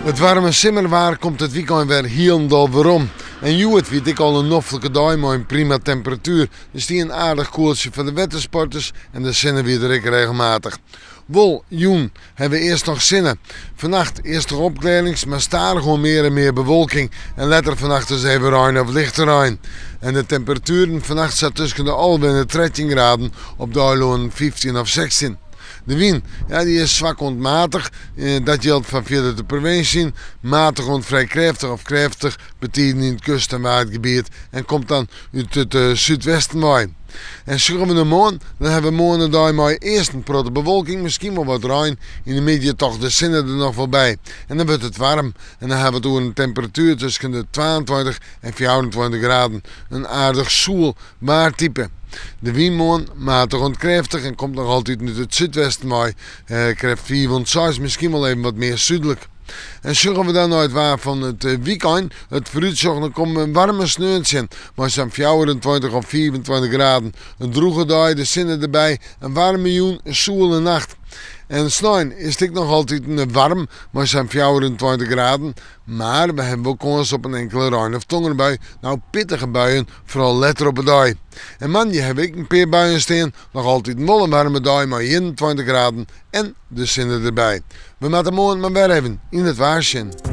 It waarme simmerwaar komt it wykein wer hielendal werom. En hjoed wie it ek al in noflike dei mei in prima temperatuer. Der stie in aardich koeltsje foar de wettersporters en de sinne wie der ek regelmatich. Wol, jûn hawwe we earst noch sinne. Fannacht earst noch opklearrings, mar stadichoan mear en mear bewolking en letter fannacht ris even rein of lichte rein. En de temperatueren fannacht sa tusken de 11 en de 13 graden, op de eilannen 15 of 16. De wyn, ja, dy is swak oant matich. Dat jildt foar fierder de provinsje. Matich oant frij krêftich of krêftich betiden yn it kust en waadgebiet en komt dan út it súdwesten wei. En sjogge we nei moarn, dan hawwe we moarn in dei mei earst in protte bewolking, miskien wol wat rein. Yn de middei toch de sinne der noch wol by. En dan wurdt it waarm. En dan hawwe we it oer in temperatuer tusken de 22 en 24 graden. In aardich soel waartype. De wyn moarn matich oant krêftich en komt noch altyd út it súdwesten wei. Krêft 5 oant 6, miskien wol even wat mear súdlik. En sjogge we dan nei it waar fan it wykein, it foarútsjoch, dan komt in waarme sneon tsjin mei sa'n 24 of 25 graden. In drûge dei, de sinne derby, in waarme jûn, in soele nacht. En snein is it ek noch altyd waarm mei sa'n 24 graden, mar we hawwe wol kâns op in inkele rein of tongerbui, no pittige buien, foaral letter op 'e dei. En moandei hawwe we ek in pear buien stean, noch altyd wol in waarme dei mei 21 graden en de sinne derby. We moatte moarn mar wer even yn it waar sjen.